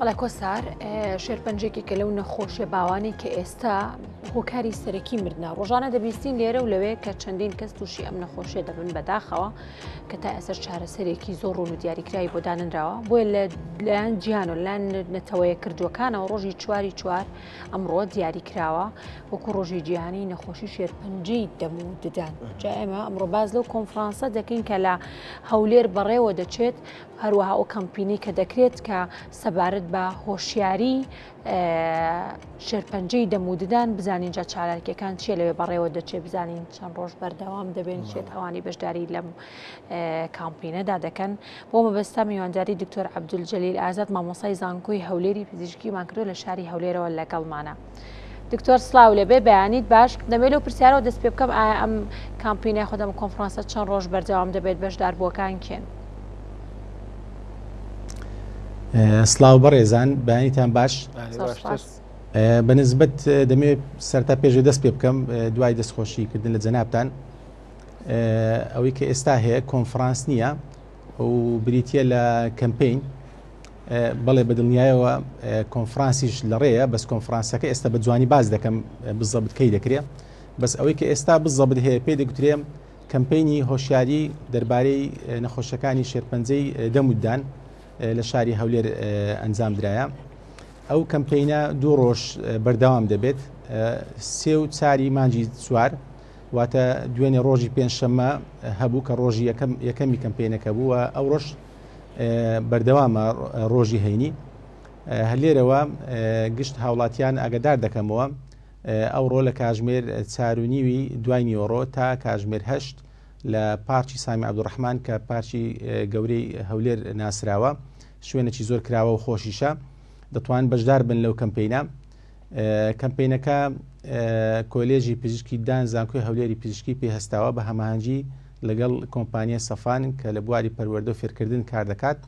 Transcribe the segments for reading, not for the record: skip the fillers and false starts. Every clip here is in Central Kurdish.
بەڵێ کۆسار، شێرپەنجە یەکێکە لەو نەخۆشیە باوانەی کە ئێستا هۆکاری سەرەکی مردنە. ڕۆژانە دەبیستین لێرە و لەوێ کە چەندین کەس تووشی ئەم نەخۆشیە دەبن، بەداخەوە کە تا ئێستاش چارەسەرێکی زۆر ڕوون و دیاریکراوی بۆ دانەنراوە. بۆیە لە لایەن جیهان و لایەن نەتەوەیە کردووەکانەوە ڕۆژی چواری چوار ئەمڕۆ دیاری کراوە وەکو ڕۆژی جیهانی نەخۆشی شێرپەنجەی دەم و ددان. جا ئێمە ئەمڕۆ باس لەو کۆنفرانسە دەکەین کە لە هەولێر بەڕێوە دەچێت، هەروەها ئەو کەمپینەی کە دەکرێت کە سەبارەت بە هۆشیاری شێرپەنجەی دەم و ددان بزانین جا چالاکیەکان چیە لەوێ بەڕێوە دەچێت بزانین چەند ڕۆژ بەردەوام دەبێن چێت ئەوانی بەشداری لەم کامپینەدا دەکەن بۆ مەبەستە میوانداری دکتۆر عەبدول جەلیل ئازاد مامۆسای زانکۆی هەولێری پزیشکیمان کردو لە شاری هەولێرەوە لەگەڵمانە. دکتۆر سڵاو لێبێ بەیانیت باش دەمێ لەو پرسیارەوە دەست پێ بکەم ئایا ئەم کامپینە خودم کۆنفرانسە چەند ڕۆژ بەردەوام دەبێت بەشداربووەکان کێن؟ سڵاو بەڕێزان بەیانیتان باش بەنسبەت دەمێ سەرتا پێشێ دەست پێ بکەم دوای دەستخۆشی کردن لە جەنابتان ئەوەی کە ئێستا هەیە کۆنفرانس نییە و بریتە لە کەمپین بەڵێ بە دڵنیایەوە کۆنفرانسیش لە ڕێیە بەس کۆنفرانسەکە ئێستا بە جوانی باز دەکەم بزەبت کەی دەکرێ بەس ئەوەی کە ئێستا بزەبت هەیە پێ دەگوترێ کەمپەینی هۆشیاری دەربارەی نەخۆشەکانی شێرپەنجەی دەم و ددان لە شاری هەولێر ئەنجام درایە. ئەو کەمپەینە دوو ڕۆژ بەردەوام دەبێت سێ و چاری مانگی چوار واتە دوێنێ ڕۆژی پێنجشەممە هەبوو کە ڕۆژی یەکەم یەکەمی کەمپینەکە بوو و ئەو ڕۆژ بەردەوامە ڕۆژی هەینی هەر لێرەوە گشت هاوڵاتیان ئاگدار دەکەمەوە ئەوڕۆ لە کاژمێر چار و نیوی دوای نیوەڕۆ تا کاژمێر هەشت لە پارکی سامی عەبدولڕەحمان کە پارکی گەورەی هەولێر ناسراوە شوێنێکی زۆر کراوە و خۆشیشە دەتوان بەشدار بن لەو کەمپینە کەمپینەکە کۆلێژی پزیشکی دان زانکۆی هەولێری پزیشکی پێ هەستاوە بە هەماهەنگی لەگەڵ کۆمپانیای سەفان کە لە بواری پەروەردە و فێرکردن کار دەکات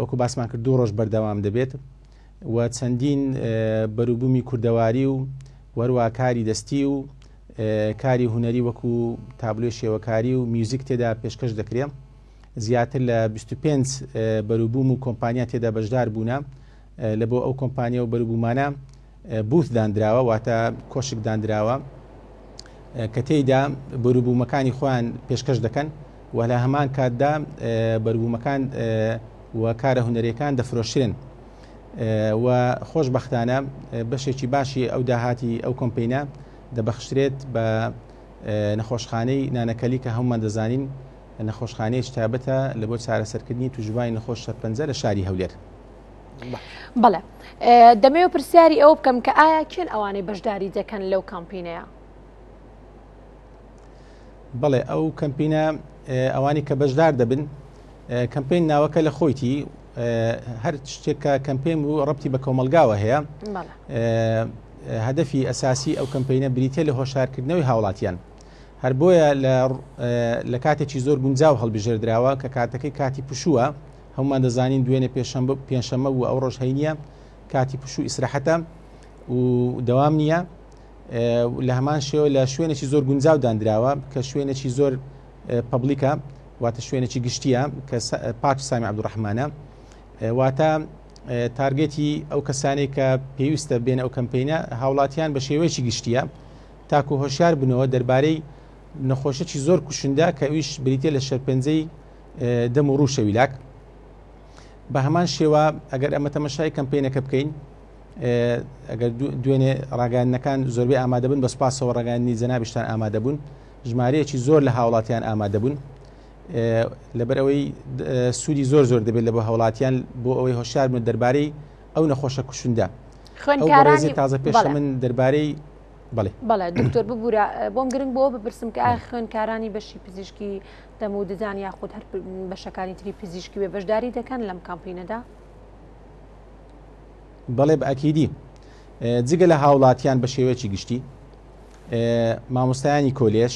وەکو باسمان کرد دوو ڕۆژ بەردەوام دەبێت و چەندین بەروبوومی کوردەواری و وەروا کاری دەستی و کاری هونەری وەکو تابلۆی شێوەکاری و میوزیک تێدا پێشکەش دەکرێ زیاتر لە 25 بەروبووم و کۆمپانیا تێدا بەشدار بوونە لە بۆ ئەو کۆمپانیا و بەروبوومانە booth دانراوە واتە کۆشک دانراوە کە تێیدا بەروبوومەکانی خۆیان پێشکەش دەکەن و لە هەمان کاتدا بەروبوومەکان و کارە هونەریەکان دەفرۆشرێن و خۆشبەختانە بەشێکی باشی ئەو داهاتی ئەو کۆمپینە دەبەخشرێت بە نەخۆشخانەی نانەکەلی کە هەمومان دەزانین نەخۆشخانەیەکی تایبەتە لە بۆ چارەسەرکردنی توشبووانی نەخۆش شەرپەنجە لە شاری هەولێر. بەڵێ دەمەوێت پرسیاری ئەوە بکەم کە ئایا کێن ئەوانەی بەشداری دەکەن لەو کامپینەیە؟ بەڵێ ئەو کەمپینە ئەوانی کە بەشدار دەبن کەمپین ناوەکە لە خۆیتی هەر شتێک کە کەمپین بوو ڕەبتی بە کۆمەلگاوە هەیە هەدەفی ئەساسی ئەو کەمپینە بریتە لە هۆشارکردنەوەی هاوڵاتیان هەر بۆیە لە کاتێکی زۆر گونجاو هەڵبژێردراوە کە کاتەکەی کاتی پشووە هەمومان دەزانین دوێنێ پێنجشەممە بوو ئەو ڕۆژ هەینیە کاتی پشوو ئیسراحەتە و دەوام نییە لە هەمان شێوە لە شوێنێکی زۆر گونجاو دانراوە کە شوێنێکی زۆر public ە واتە شوێنێکی گشتیە کە پارکی سامی عەبدولڕەحمانە واتە target ی ئەو کەسانەی کە پێویستە بێن ئەو کەمپینە هاوڵاتیان بە شێوەیەکی گشتیە تاکو هۆشیار بنەوە دەربارەی نەخۆشیی زۆر کوشندە کە ئەویش بریتە لە شێرپەنجەی دەم و ڕوو شەویلاک بە هەمان شێوە ئەگەر ئەمە تەمەشای کەمپینەکە بکەین ئەگەر دوێنێ ڕاگەیاندنەکان زۆربەی ئامادەبوون بە سوپاسەوە ڕاگەیاندنی جەنابیشتان ئامادەبوون ژمارەیەکی زۆر لە هاوڵاتیان ئامادەبوون لەبەر ئەوەی سوودی زۆر زۆر دەبێت لە بۆ هاوڵاتیان بۆ ئەوەی هۆشیار بن دەربارەی ئەو نەخۆشە کوشندە خوێندکارانی تازە پێش من دەربارەی بەڵێ بەڵێ دکتۆر ببوورە بۆم گرنگ بۆ بپرسم کە ئایا خوێندکارانی بەشی پزیشکی دەم و ددان یاخود هەر بەشەکانی تری پزیشکی بێ بەشداری دەکەن لەم کامپینەدا؟ بەڵێ بە ئەکیدی جگە لە هاوڵاتیان بە شێوەیەکی گشتی مامۆستایانی کۆلێژ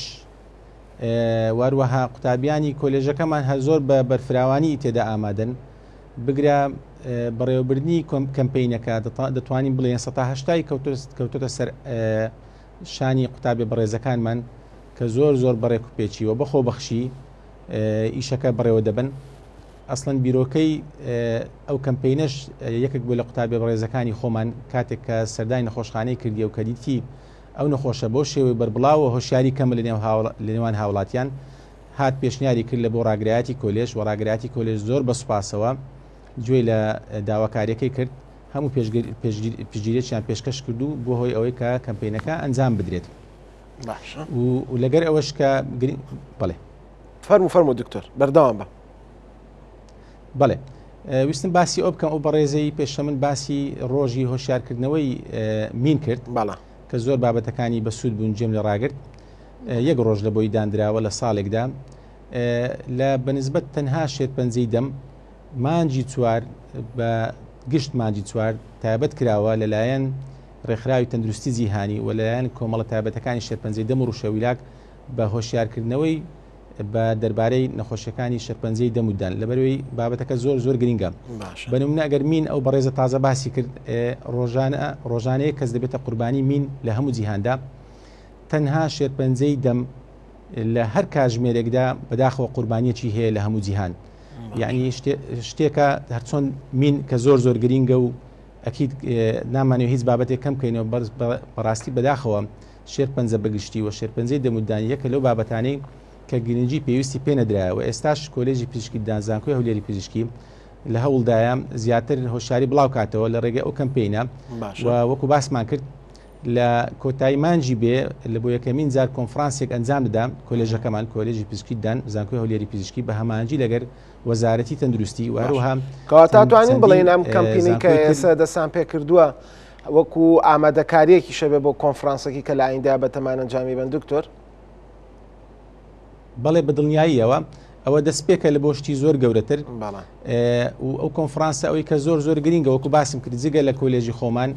واروەها قوتابیانی کۆلێژەکەمان هەر زۆر بە بەرفراوانی تێدا ئامادەن بگرە بەڕێوەبردنی کەمپینەکە دەتوانین بڵێن 180 کەوتۆتە سەر شانی قوتابی بەڕێزەکانمان کە زۆر زۆر بەڕێک و پێچیوە بەخۆ بەخشی ئیشەکە بەڕێوە دەبن. ئەسڵەن بیرۆکەی ئەو کەمپینەش یەکێک بوو لە قوتابیە بەڕێزەکانی خۆمان کاتێک کە سەردانی نەخۆشخانەی کردی و کە دیتی ئەو نەخۆشە بەو شێوەی بەربڵاوە هۆشیاری کەمە لە نێوان هاوڵاتیان هات پێشنیاری کرد لە بۆ ڕاگرایەتی کۆلێژ و ڕاگرایەتی کۆلێژ زۆر بە سوپاسەوە گوێی لە داواکاریەکەی کرد هەموو پشتگیریەکیان پێشکەش کرد و بۆ هۆی ئەوەی کە کەمپینەکە ئەنجام بدرێت باشە و لەگەر ئەوەش کە بەڵێ فەرمو فەرمو دکتۆر بەردەوام بە. بەڵێ ویستم باسی ئەو بکەم ئەو بەڕێزەی پێشە من باسی ڕۆژی هۆشیارکردنەوەی مین کرد بەڵێ کە زۆر بابەتەکانی بەسوود بوون جێم لە ڕاگرت یەک ڕۆژ لە بۆی دانراوە لە ساڵێکدا لە بەنسبەت تەنها شێرپەنجەی دەم مانجی چوار بە گشت مانجی چوار تایبەت کراوە لەلایەن ڕێکخراوی تەندروستی جیهانی و لەلایەن کۆمەڵە تایبەتەکانی شێرپەنجەی دەم و ڕوشەویلاک بە هۆشیارکردنەوەی بە دەربارەی نەخۆشیەکانی شێرپەنجەی دەم و ددان لەبەرەوەی بابەتەکە زۆر زۆر گرنگە بە نمونە ئەگەر مین ئەو بەڕێزە تازە باسی کرد ڕۆژانە ڕۆژانەیە کەس دەبێتە قوربانی مین لە هەموو جیهاندا تەنها شێرپەنجەی دەم لە هەر کاژمێرێکدا بەداخەوە قوربانیەکی هەیە لە هەموو جیهان یعنی شتێکە هەرچۆن مین کە زۆر زۆر گرینگە و ئەکید نامانێت هیچ بابەتێک کەم بکەینەوە بەڕاستی بەداخەوە شێرپەنجە بەگشتی و شێرپەنجەی دەم و ددان یەکە لەو بابەتانەی کە گرنگی پێویستی پێ نەدرایە و ئێستاش کۆلێژی پزیشکی ددان زانکۆی هەولێری پزیشکی لە هەوڵدایە زیاتر هۆشیاری بڵاوکاتەوە لە ڕێگەی ئەو کەمپینە و وەکو باسمان کرد لە کۆتایی مانجی بێ لە بۆ یەکەمین جار کۆنفرانسێک ئەنجام دەدا کۆلێژەکەمان کۆلێژی پزیشکی ددان زانکۆی هەولێری پزیشکی بە هەماهەنگی لەگەر وەزارەتی تەندروستی و هەروەها کەواتە توانین بڵێین ئەم کەمپینەی کە ئێستا دەستان پێ کردووە وەکو ئامادەکاریەکیشە بێ بۆ کۆنفرانسەکی کە لە ئایندە بەتەمان ئەنجامی بن دکتۆر؟ بەڵێ بە دڵنیاییەوە ئەوە دەستپێکە لە بۆ شتی زۆر گەورەتر و ئەو کۆنفرانسە ئەوەی کە زۆر زۆر گرنگە وەکو باسم کرد جگە لە کۆلێژی خۆمان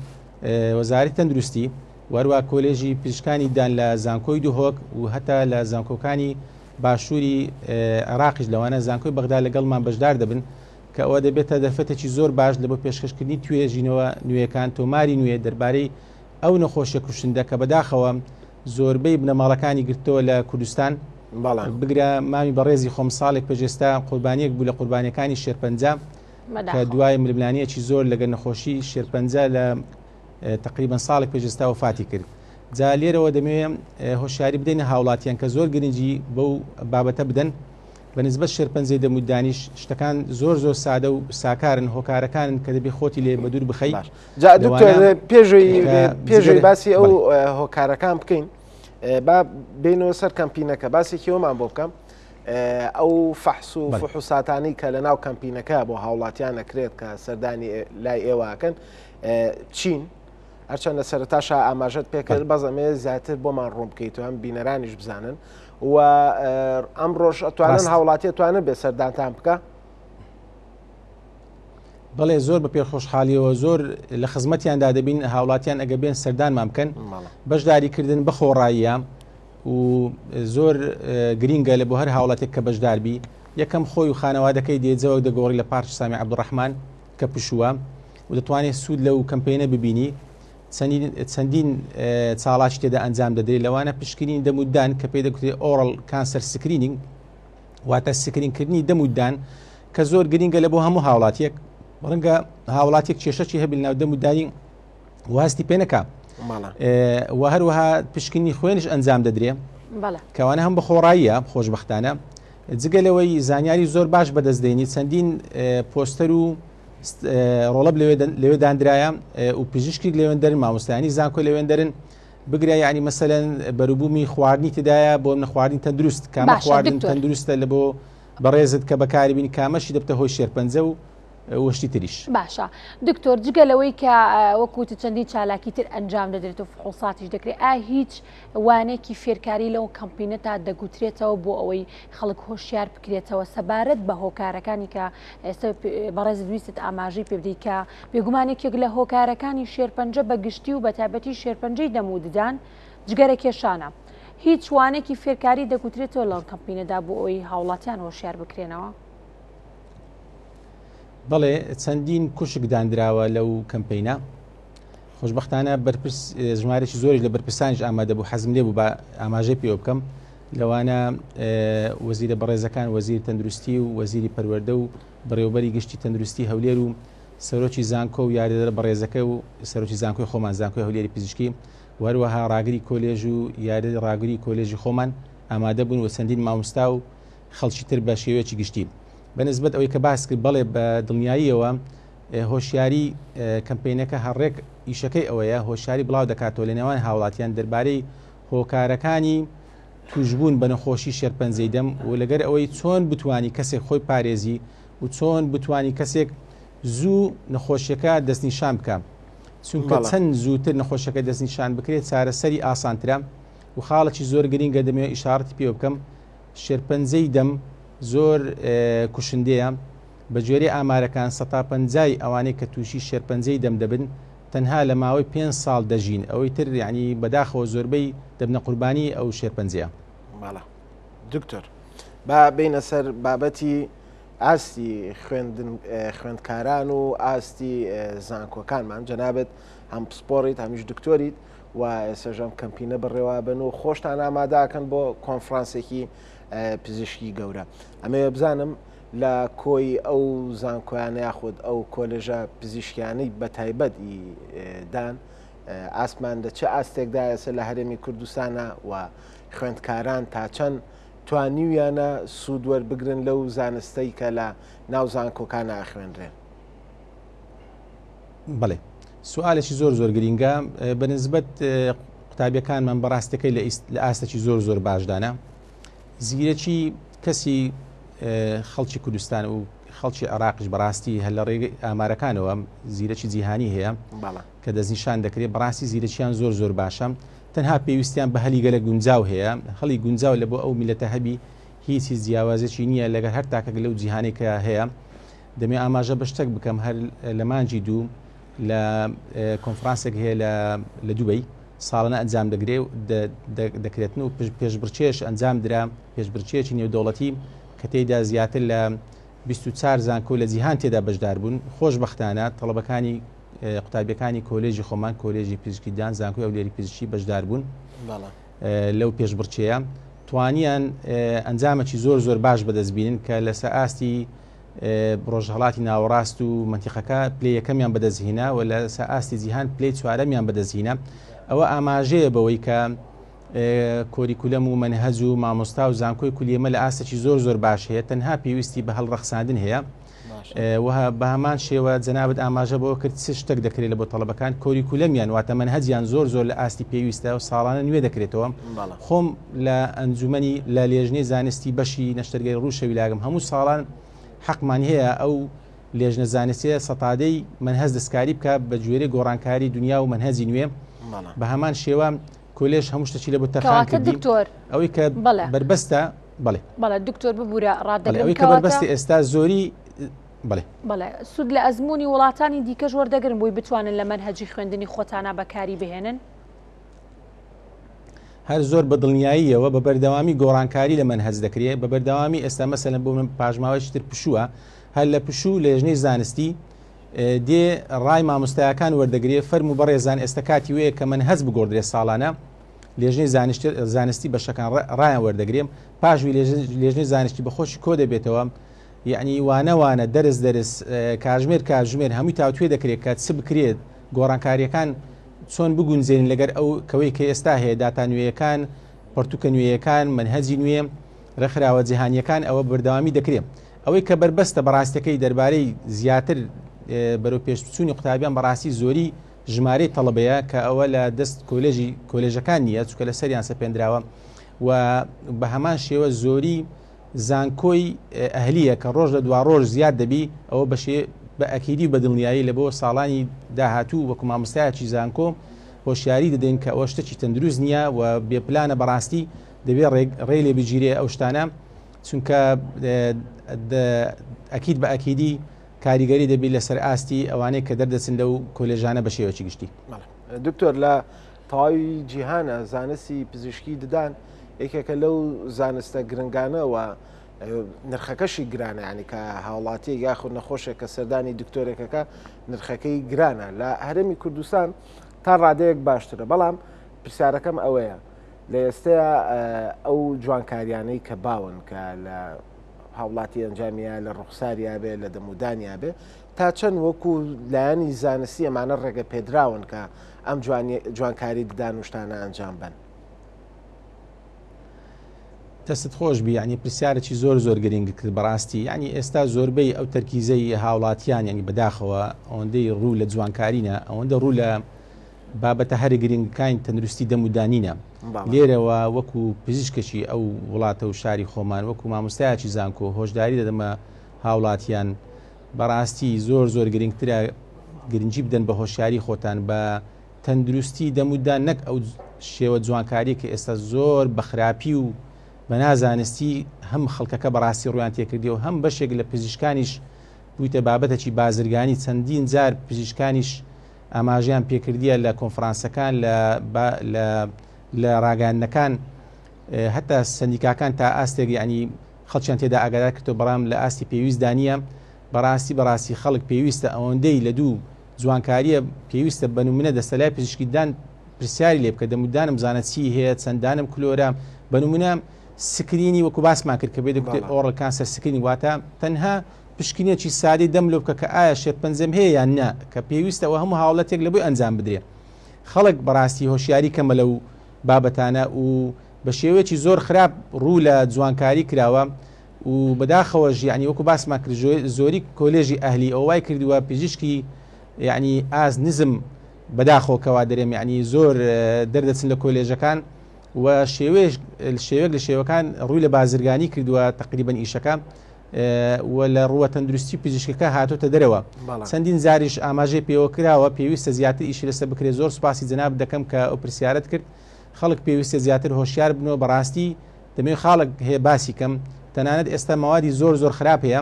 وەزارەتی تەندروستی وەروە کۆلێژی پزیشکانی دان لە زانکۆی دهۆک و هەتا لە زانکۆکانی باشووری عێراقیش لەوانە زانکۆی بەغدا لەگەڵمان بەشدار دەبن کە ئەوە دەبێتە دەرفەتێکی زۆر باش لە بۆ پێشکەشکردنی توێژینەوە نوێیەکان، تۆماری نوێ دەربارەی ئەو نەخۆشیە کوشندە کە بەداخەوە زۆربەی بنەماڵەکانی گرتەوە لە کوردستان. بگرە مامی بەڕێزی خۆم ساڵێک پێش ئێستا قوربانیەک بوو لە قوربانیەکانی شێرپەنجە کە دوای ململانیەکی زۆر لەگەر نەخۆشی شێرپەنجە لە تقریبا ساڵێک پێش ئێستا وەفاتی کرد. جا لێرەوە دەمەوێ هۆشیاری بدەینە هاوڵاتیان کە زۆر گرنگی بەو بابەتە بدەن. بە نسبەت شێرپەنجەی دەم و ددانیش شتەکان زۆر زۆر سادە و ساکارن هۆکارەکانن کە دەبێ خۆتی لێ بەدوور بخەی. باش جا دکتۆر پێشەوەی پێشەوەی باسی ئەو هۆکارەکان بکەین با بینەوە سەر کەمپینەکە باسێکی ئەومان بۆ بکەم ئەو فەحس و فحوساتانی کە لە ناو کەمپینەکە بۆ هاوڵاتیان نەکرێت کە سەردانی لای ئێوەکەن چین هەرچەند لە سەرتاشا ئاماژەت پێکرد بەس ئەمێ زیاتر بۆمان ڕوون بکەیت و هەم بینەرانیش بزانن و ئەم ڕۆژ ئەتوانن هاوڵاتی توانن بێ سەردانتان بکە بەڵێ زۆر بە پێخۆشحالیەوە زۆر لە خزمەتیاندا دەبین هاوڵاتیان ئەگە بێن سەردانمان بکەن بەشداریکردن بەخۆڕاییە و زۆر گرینگە لە بۆ هەر هاوڵاتێک کە بەشداربی یەکەم خۆی و خانەوادەکەی دێجەوە دەگۆڕی لە پارک سامی عەبدوڕەحمان کە پشووە و دەتوانێت سوود لەو کەمپینە ببینی چەندین چاڵاکی تێدا ئەنجام دەدرێت لەوانە پشکنین دەم و دان کە پێی دەگوترێت oral cancer screening واتە سکرینکردنی دەم و دان کە زۆر گرنگە لە بۆ هەموو هاوڵاتیەک ڕەنگە هاوڵاتیەک کێشەکی هەبێت ناو دەم و دانی واستی پێ نەکا و هەروەها پشکنی خوێنش ئەنجام دەدرێ کەوانە هەم بە خۆڕاییە خۆشببختانە جگە لەوەی زانیاری زۆر باش بەدەست دێنی چەندین پۆستەر و ڕۆڵەب لەوێ دانرایە و پزیشکێک لەوێن دەرن مامۆستایانی زانکۆ لەوێن دەرن بگرە یعنی مەسەلەن بەروبوومی خواردنی تدایە بۆ نەخواردنی تەندروست کامە خواردن تەندروستە لە بۆ بەڕێزت کە بەکاری بینی کامەشی دەبتە هۆی شێرپەنجە و وشتی تریش. باشە دکتۆر جگە لەوەی کە وەکو وتت چەندین چالاکی تر ئەنجام دەدرێت و فحوساتیش دەکرێت ئا هیچ وانەیەکی فێرکاری لەو کەمپینەتا دەگوترێتەوە بۆ ئەوەی خەڵک هۆشیار بکرێتەوە سەبارەت بە هۆکارەکانی کە ئێستا بەڕێزت ویستت ئاماژەی پێ بدەیت کە بێگومان یەکێک لە هۆکارەکانی شێرپەنجە بە گشتی و بە تایبەتی شێرپەنجەی دەم و ددان جگەرە کێشانە هیچ وانەیەکی فێرکاری دەگوترێتەوە لەو کەمپینەدا بۆ ئەوەی هاوڵاتیان هۆشیار بکرێنەوە؟ بەڵێ چەندین کوشک دانراوە لەو کەمپینە خۆشببختانە بەرپرس ژمارێکی زۆریش لە بەرپرسانیش ئامادە بوو حەزم لێ بوو بە ئاماژەی پێوە بکەم. لەوانە وەزیرە بەڕێزەکان وەزیری تەندروستی و وەزیری پەروەردە و بەڕێوەبەری گشتی تەندروستی هەولێر و سەرۆکی زانکۆ و یاریدەدەرە بەڕێزەکە و سەرۆکی زانکۆی خۆمان زانکۆی هەولێری پزیشکی و هەروەها ڕاگری کۆلێژ و یاریدەری ڕاگری کۆلێژی خۆمان ئامادە بوون و چەندین مامۆستا و خەڵکی تر بە شێوەیەکی گشتی. بە نسبەت ئەوەی کە باس کرد بەڵێ بە دڵنیاییەوە هۆشیاری کەمپینەکە هەر ڕێک ئیشەکەی ئەوەیە هۆشیاری بڵاو دەکاتەوە لە نێوان هاوڵاتیان دەربارەی هۆکارەکانی توشبوون بە نەخۆشی شێرپەنجەی دەم و لەگەر ئەوەی چۆن بتانی کەسێک خۆی پارێزی و چۆن بتانی کەسێک زوو نەخۆشیەکە دەستنیشان بکە چونکە چەند زووتر نەخۆشەکە دەستنیشان بکرێت چارەسەری ئاسانترە و خاڵێکی زۆر گرنگە دەمەوێت ئیشارەتی پێوە بکەم شێرپەنجەی دەم زۆر کوشندەیە بە گوێرەی ئامارەکان سەتا پەنجای ئەوانەی کە تووشی شێرپەنجەی دەم دەبن تەنها لە ماوەی پێنج ساڵ دەژین ئەوەی تر یعنی بەداخەوە زۆربەی دەبنە قوربانی ئەو شێرپەنجەیە. بەڵێ دکتۆر با بینە سەر بابەتی ئاستی خوێندن خوێندکاران و ئاستی زانکۆکانمان جەنابەت هەم پسپۆڕیت هەمیش دکتۆریت و ئێسەژ ئەم کەمپینە بەڕێوابن و خۆشتان ئاماداکەن بۆ کۆنفرانسێکی پزیشکی گەورە ئەمەوێ بزانم لە کۆی ئەو زانکۆیانە یاخود ئەو کۆلێژە پزیشکیانەی بە تایبەت دان ئاسمان لە چه ئاستێکدا ئێستا لە هەرێمی کوردستانە و خوێندکاران تا چەند توانیویانە سوود وەربگرن لەو زانستەی کە لە ناو زانکۆکانە ئەخوێنرێن؟ بەڵێ سوالێکی زۆر زۆر گرینگە بە نسبەت قوتابیەکانمان بەڕاستەکەی لە ئاستێکی زۆر زۆر باشدانە زیرەکی کەسی خەڵکی کوردستان و خەڵکی عێراقیش بەڕاستی هەر لە ڕێگەی ئامارەکانەوە زیرەکی جیهانی هەیە کە دەستنیشان دەکرێت بەڕاستی زیرەکیان زۆر زۆر باشە تەنها پێویستیان بە هەلی گەلە گونجاو هەیە هەڵی گونجاو لە بۆ ئەو میلەتە هەبی هیچ هیچ جیاوازێکی نییە لەگەر هەر تاکەک لەو جیهانەی کە هەیە دەمێ ئاماژە بە شتێک بکەم هەر لە مانگی دوو لە کۆنفرانسێک هەیە لە دوبەی ساڵانە ئەنجام دەگرێ دەکرێتن و پێشبڕکێش ئەنجام درا پێشبڕکێکی نێودەوڵەتی کە تێیدا زیاتر لە 24 زانکۆ لە جیهان تێدا بەشدار بوون خۆشبەختانە تەڵەبەکانی قوتابیەکانی کۆلێژی خۆمان کۆلێژی پزیشکی دان زانکۆی هەولێری پزیشکی بەشدار بوون لەو پێشبڕکێیە توانیان ئەنجامێکی زۆر زۆر باش بەدەست بینن کە لەسەر ئاستی ڕۆژهەڵاتی ناوەڕاست و مەنتیقەکە پلەی یەکەمیان بەدەست هینا و لە ئاستی جیهان پلەی چوارەمیان بەدەست هینا ئەوە ئاماژەیە بەوەی کە کۆریکولەم و مەنهەج و مامۆستا و زانکۆی کولیەمە لە ئاستێکی زۆر زۆر باش هەیە تەنها پێویستی بە هەڵڕەخساندن هەیە وە بە هەمان شێوە جەنابت ئاماژە بۆ کرد چ شتێک دەکرێت لە بۆ تەڵەبەکان کۆریکولەمیان واتە مەنهەجیان زۆر زۆر لە ئاستی پێویستە و ساڵانە نوێ دەکرێتەوە خۆم لە ئەنجومەنی لە لێژنەی زانستی بەشی نەشتەرگەری ڕوو شەویلاگم هەموو ساڵان حەقمان هەیە ئەو لێژنە زانستیە سەتادەی مەنهەج دەستکاری بکە بە گوێرەی گۆڕانکاری دنیا و مەنهەجی نوێ بە هەمان شێوە کۆلێژ هەموو شتێکی لە بۆ تەرخان کردی دکتۆر ئەوەی کە بەربەستە بەڵێ بەڵێ دکتۆر ببوورە ڕادەگرم ئەوەی کە بەربەستی ئێستا زۆری بەڵێ بەڵێ سوود لە ئەزمموی وڵاتانی دیکەش وەردەگرن بۆی بتوانن لە مەنهەجی خوێندنی خۆتانە بەکاری بهێنن هەر زۆر بە دڵنیاییەوە بە بەردەوامی گۆڕانکاری لە مەنهەج دەکرێت بە بەردەوامی ئێستا مەسەلەن بۆ من پاشماوەیەکی تر پشووە هەر لە پشوو لێژنەی زانستی دێ ڕای مامۆستایەکان وەردەگرێ فەرموو بەڕێزان ئێستا کاتی وەیە کە مەنهەج بگۆڕدرێ ساڵانە لێژنەی زانستی بەشەکان ڕایان وەردەگرێ پاشوی لێژنەی زانستی بەخۆشی کۆ دەبێتەوە یعنی وانە وانە دەرس دەرس کاژمێر کاژمێر هەمووی تاوتوێ دەکرێت کە چ بکرێت گۆڕانکاریەکان چۆن بگونجێنین لەگەر ئەو کەوەی کە ئێستا هەیە داتا نوێیەکان پەرتوکە نوێیەکان مەنهەجی نوێ ڕێکخراوە جیهانیەکان ئەوە بەردەوامی دەکرێت ئەوەی کە بەربەستە بەڕاستەکەی دەربارەی زیاتر بەرەو پێشچوونی قوتابیان بەڕاستی زۆری ژمارەی تەڵەبەیە کە ئەوە لە دەست کۆلێژی کۆلێژەکان نییە چونکە لە سەریان سەپێندراوە و بە هەمان شێوە زۆری زانکۆی ئەهلیە کە ڕۆژ لە دوا ڕۆژ زیاد دەبی ئەوە بەشێ بە ئەکیدی و بە دڵنیایی لە بۆ ساڵانی داهاتوو وەکو مامۆستایەکی زانکۆ هۆشیاری دەدەین کە ئەوە شتێکی تەندروست نییە و بێپلانە بەڕاستی دەبێ ڕێ لێ بگیرێ ئەو شتانە چونکە ئەکید بە ئەکیدی کاریگەری دەبی لەسەر ئاستی ئەوانەی کە دەردەچن لەو کۆلێژانە بە شێوەکی گشتی. دکتۆر لە تەواوی جیهانە زانستی پزیشکی ددان یەکێکە لەو زانستە گرنگانە و نرخەکەشی گرانە ینی کە هاوڵاتیەک یاخود نەخۆشێک کە سەردانی دکتۆرێکەکە نرخەکەی گرانە لە هەرێمی کوردستان تا ڕادەیەک باشترە بەڵام پرسیارەکەم ئەوەیە. لە ئێستەیا ئەو جوانکاریانەی کە باون کە لە هاوڵاتی ئەنجامیە لە ڕوخساریا بێ لە دەمودانیا بێ تا چەند وەکو لایەنی زانستی ئەمانە ڕێگە پێدراون کە ئەم جوانکاری ددان و شتانە ئەنجام بن؟ دەستت خۆش بی یعنی پرسیارێکی زۆر زۆر گرنگ کرد بەڕاستی یعنی ئێستا زۆربەی ئەو تەرکیزەی هاوڵاتیان یعنی بەداخەوە ئەوەندەی ڕوو لە جوانکارینە ئەوەندە ڕوو لە بابەتە هەرە گرنگەکانی تەندروستی دەم و دانینە. لێرەوە وەکو پزیشکێکی ئەو وڵاتە و شاری خۆمان وەکو مامۆستایەکی زانکۆ هۆشداری دەدەمە هاوڵاتیان بەڕاستی زۆر زۆر گرنگترە گرنگی بدەن بە هۆشیاری خۆتان بە تەندروستی دەم و دان نەک ئەو شێوە جوانکاری کە ئێستا زۆر بە خراپی و بە نازانستی هەم خەڵکەکە بەڕاستی ڕویان تێکردی و هەم بەشێک لە پزیشکانیش بوویتە بابەتێکی بازرگانی چەندین جار پزیشکانیش ئاماژەیان پێکردیە لە کۆنفرانسەکان لە لە لە ڕاگەیاندنەکان هەتا سندیکاکان تا ئاستێک یعنی خەڵکیان تێدا ئاگادار کردو بەڵام لە ئاستی پێویستدا نییە بەڕاستی بەڕاستی خەڵک پێویستە ئەوەندەی لە دوو جوانکاریە پێویستە بەنمونە دەستەلای پزیشکی دان پرسیاری لێ بکە دەمودانم زانە چی هەیە چەندانم کلۆرە بەنمونە screen ی وەکو باسمان کرد کە بێ دەکوتێت oral cancer screening واتە تەنها پشکنینێکی سادەی دەم لۆ بکە کە ئایا شێرپەنجەم هەیە یان نا کە پێویستە ئەوە هەموو هاوڵاتیەک لە بۆی ئەنجام بدرێ خەڵک بەڕاستی هۆشیاری کەمە لەو بابەتانە و بە شێوەیەکی زۆر خراپ ڕوو لە جوانکاری کراوە و بەداخەوەش یعنی وەکو باسمان کرد زۆری کۆلێژی ئەهلی ئەو وای کردووە پزیشکی یعنی ئاز نزم بەداخەوە کەوا دەرێم یعنی زۆر دەردەچن لە کۆلێژەکان و شێوەیەک شێوەیەک لە شێوەکان ڕووی لە بازرگانی کردووە تقریبا ئیشەکە و لە ڕووە تەندروستی پزیشکەکە هاتۆتە دەرەوە چەندین جاریش ئاماژەی پێوە کراوە پێویستە زیاتر ئیشی لەسەر بکرێت زۆر سوپاسی جەناب دەکەم کە ئەو پرسیارت کرد خەڵک پێویستە زیاتر هۆشیار بنەوە بەڕاستی دەمەوێت خاڵک هەیە باسی کەم تەنانەت ئێستا مەوادی زۆر زۆر خراپ هەیە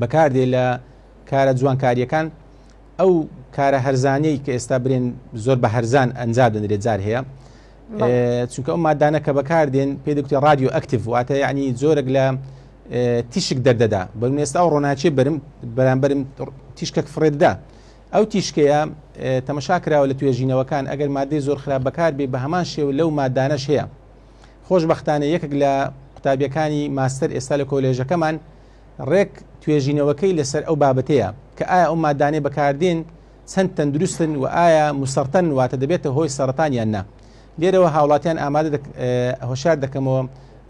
بەکاردێ لە کارە جوانکاریەکان ئەو کارە هەرزانەی کە ئێستا برێن زۆر بە هەرزان ئەنجام دەدرێت جار هەیە چونکە ئەو مادانە کە بەکاردێن پێ دەکوتێ radioactive واتە یعنی جۆرێک لە تیشک دەردەدا بەرم ئێستا ئەو ڕۆناچێ بەرم بەرامبەرم تیشکێک فڕێددا ئەو تیشکەیە تەمەشا کراوە لە توێژینەوەکان ئەگەر مادەی زۆر خراپ بەکار بێ بە هەمان شێوە لەو مادانەش هەیە خۆشببختانە یەکێک لە قوتابیەکانی ماستەر ئێستا لە کۆلێژەکەمان ڕێک توێژینەوەکەی لەسەر ئەو بابەتەیە کە ئایا ئەو مادانەی بەکاردێن چەند تەندروستن و ئایا مسەرتەن واتە دەبێتە هۆی سەرەتان یان نا لێرەوە هاوڵاتیان ئامادە هۆشار دەکەمەوە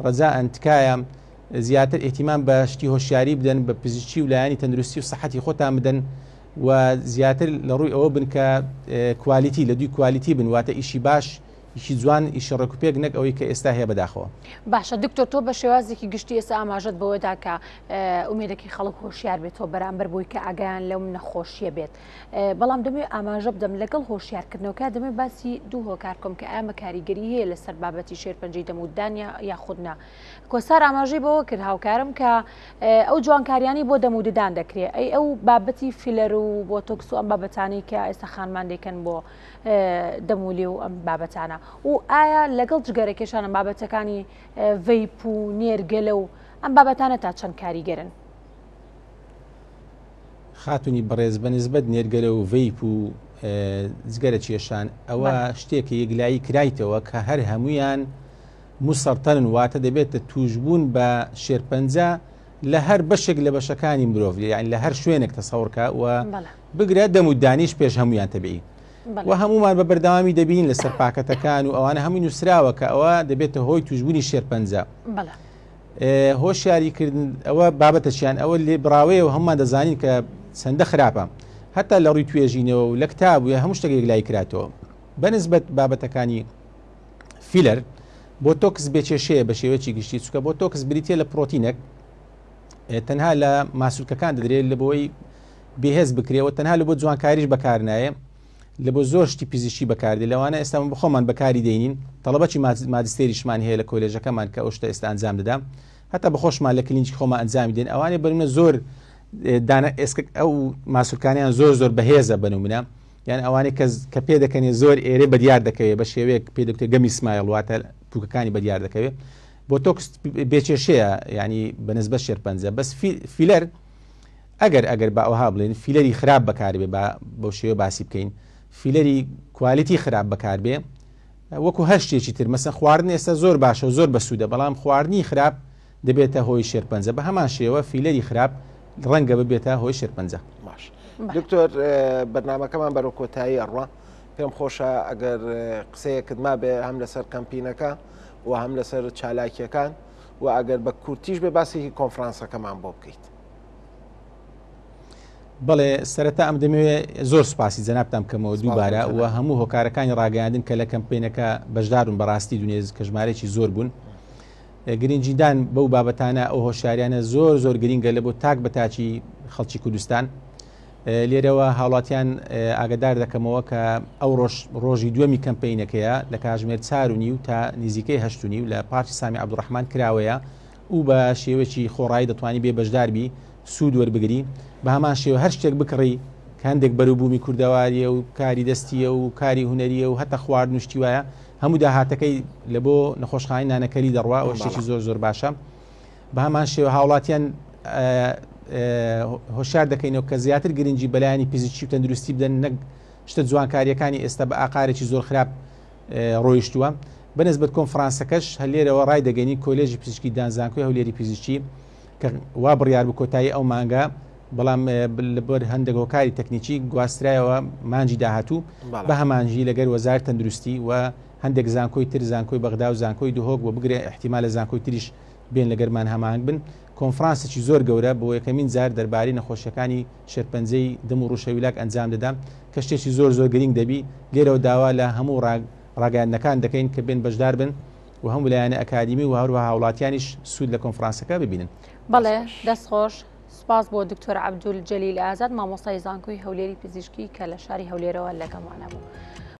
ڕەجائەن تکایە زیاتر ئیهتیمام بە شتی هۆشیاری بدەن بە پزیشکی و لایەنی تەندروستی و سەحەتی خۆتان بدەن و زیاتر لە ڕووی ئەوە بن کە quality لە دوی quality بن واتە ئیشی باش ئیشی جوان ئیشی ڕێکوپێک نەک ئەوەی کە ئێستا هەیە بەداخەوە. باشە دکتۆر تۆ بە شێوازێکی گشتی ئێستا ئاماژەت بەوەدا کە ئومێدەکەی خەڵک هۆشیار بێتەوە بەرامبەر بۆی کە ئاگایان لەو نەخۆشیە بێت بەڵام دەمێ ئاماژە بدەم لەگەڵ هۆشیارکردنەوەکە دەمێ باسی دوو هۆکار بکەم کە ئامە کاریگەری هەیە لەسەر بابەتی شێرپەنجەی دەم و دان یاخود نا کۆسار ئاماژەی بەوە کرد هاوکارم کە ئەو جوانکاریانی بۆ دەم و ددان دەکرێت ئەی ئەو بابەتی فیلەر و بۆتۆکس و ئەم بابەتانی کە ئێستا خانمان دەیکەن بۆ دەم و لێو ئەم بابەتانە و ئایا لەگەڵ جگەرە کێشانە بابەتەکانی vape و نێرگەلە و ئەم بابەتانە تا چەند کاریگەرن؟ خاتونی بەڕێز بە نسبەت نێرگەلە و vape و جگەرە کێشان ئەوە شتێکە یەکلایی کرایتەوە کە هەر هەمویان مسەرتەنن واتە دەبێتە توشبوون بە شێرپەنجە لە هەر بەشێک لە بەشەکانی مرۆڤ یان لە هەر شوێنێک تەسەورکە و بگرە دەم و دانیش پێش هەمویان تەبیعی و هەمومان بە بەردەوامی دەبینین لەسەر پاکەتەکان و ئەوانە هەمووی نووسراوە کە ئەوە دەبێتە هۆی توشبوونی شێرپەنجە هۆشیاری کردن ئەوە بابەتەچیان ئەوە لێ بڕاوەیە و هەمومان دەزانین کە چەندە خراپە هەتا لە ڕووی توێژینەوە و لە کتاب و هەموو شتێک یەکلایی کراتەوە بەنسبەت بابەتەکانی فیلەر بۆتۆکس بێکێشەیە بە شێوەیەکی گشتی چونکە بۆتۆکس بریتە لە پرۆتینێک تەنها لە ماسولکەکان دەدرێت لە بۆی بێهێز بکرێەوە تەنها لە بۆ جوانکاریش بەکارنایە لە بۆ زۆر شتی پزیشکی بەکاردێ لەوانە ئێستا من بخۆمان بەکاری دێنین تەڵەبەکی ماجستێریشمان هەیە لە کۆلێژەکەمان کە ئەو شتە ئێستا ئەنجام دەدا هەتا بەخۆشمان لە کلینیکی خۆمان ئەنجامی دێن ئەوانەی بەرمە زۆر دانە ئێسک ئەو ماسولکانیان زۆر زۆر بەهێزە بەنمونە یان ئەوانەی کە کە پێ دەکەنێ زۆر ئێرێ بەدیار دەکەوێ بە شێوەیەک پێ دەکتێ gummy smile واتە پوکەکانی بەدیار دەکەوێ بۆتۆکس بێکێشەیە ینی بەنسبەت شێرپەنجە بەس فیلەر ئەگەر ئەگەر بە ئەوها بڵێن فیلەری خراپ بەکاربێ بە بەو شێوە باسی بکەین فیلەری quality خراپ بەکاربێ. وەکو هەر شتێکی تر مەسەن خواردن ئێستا زۆر باشە و زۆر بەسوودە بەڵام خواردنی خراپ دەبێتە هۆی شێرپەنجە بە هەمان شێوە فیلەری خراپ ڕەنگە ببێتە هۆی شێرپەنجە. باش دکتۆر بەرنمەکەمان بەرەو کۆتایی ئەڕوا پێم خۆشە ئەگەر قسەیەکت مابێ هەم لەسەر کەمپینەکە و هەم لەسەر چالاکیەکان و ئەگەر بە کورتیش بێ باسێکی کۆنفرانسەکەمان بۆ بکەیت. بەڵێ سەرەتا ئەم دەمەوێ زۆر سوپاسی جەنابتان بکەمەوە دووبارە و هەموو هۆکارەکانی ڕاگەیاندن کە لە کەمپینەکە بەشدارون بەڕاستی دونێز کە ژمارەیەکی زۆر بوون گرنگیدان بەو بابەتانە ئەو هۆشیاریانە زۆر زۆر گرنگە لە بۆ تاک بە تاکی خەڵکی کوردستان لێرەوە هاوڵاتیان ئاگدار دەکەمەوە کە ئەو ڕۆژ ڕۆژی دووەمی کەمپینەکەیە لە کاژمێر 4 و نیو تا نزیکەی 8 و نیو لە پارکی سامی عەبدوڕەحمان کراوەیە و بە شێوەیەکی خۆڕایی دەتوانی بێ بەشدار بی سوود وەربگری بە هەمان شێوە هەر شتێک بکڕی کە هەندێک بەروبوومی کوردەواریە و کاری دەستیە و کاری هونەریە و هەتا خواردن و شتی وایە هەموو داهاتەکەی لە بۆ نەخۆشخانەی نانەکەلی دەڕوا ئەوە شتێکی زۆر زۆر باشە بە هەمان شێوە هاوڵاتیان هۆشیار دەکەینەوە کە زیاتر گرنگی بەلایەنی پزیشکی و تەندروستی بدەن نەک شتە جوانکاریەکانی ئێستا بە ئاقارێکی زۆر خراپ ڕۆیشتووە بەنسبەت کۆنفرانسەکەش هەر لێرەوە ڕای دەگەنی کۆلێژی پزیشکی دان زانکۆی هەولێری پزیشکی کە وا بڕیار بوو کۆتایی ئەو مانگە بەڵام لەبەر هەندێک هۆکاری تەکنیکی گواسترایەوە مانجی داهاتوو بە هەمانجی لەگەر وەزار تەندروستی و هەندێک زانکۆی تر زانکۆی بەغدا و زانکۆی دهۆک و بگرێ احتیمالە زانکۆی تریش بێن لەگەرمان هەماهەنگ بن کۆنفرانسێکی زۆر گەورە بۆ یەکەمین جار دەربارەی نەخۆشیەکانی شێرپەنجەی دم و ڕوشەویلاک ئەنجام دەدا کە شتێکی زۆر زۆر گرینگ دەبی لێرەوە داوا لە هەموو ڕاگەیاندنەکان دەکەین کە بێن بەشدار بن و هەموو لایەنە ئەکادیمی و هەروەها هاوڵاتیانیش سوود لە کۆنفرانسەکە ببینن. بەڵێ دەست خۆش. سوپاس بۆ دکتۆر عەبدول جەلیل ئازاد مامۆستای زانکۆی هەولێری پزیشکی کە لە شاری هەولێرەوە لەگەڵمانە بوو.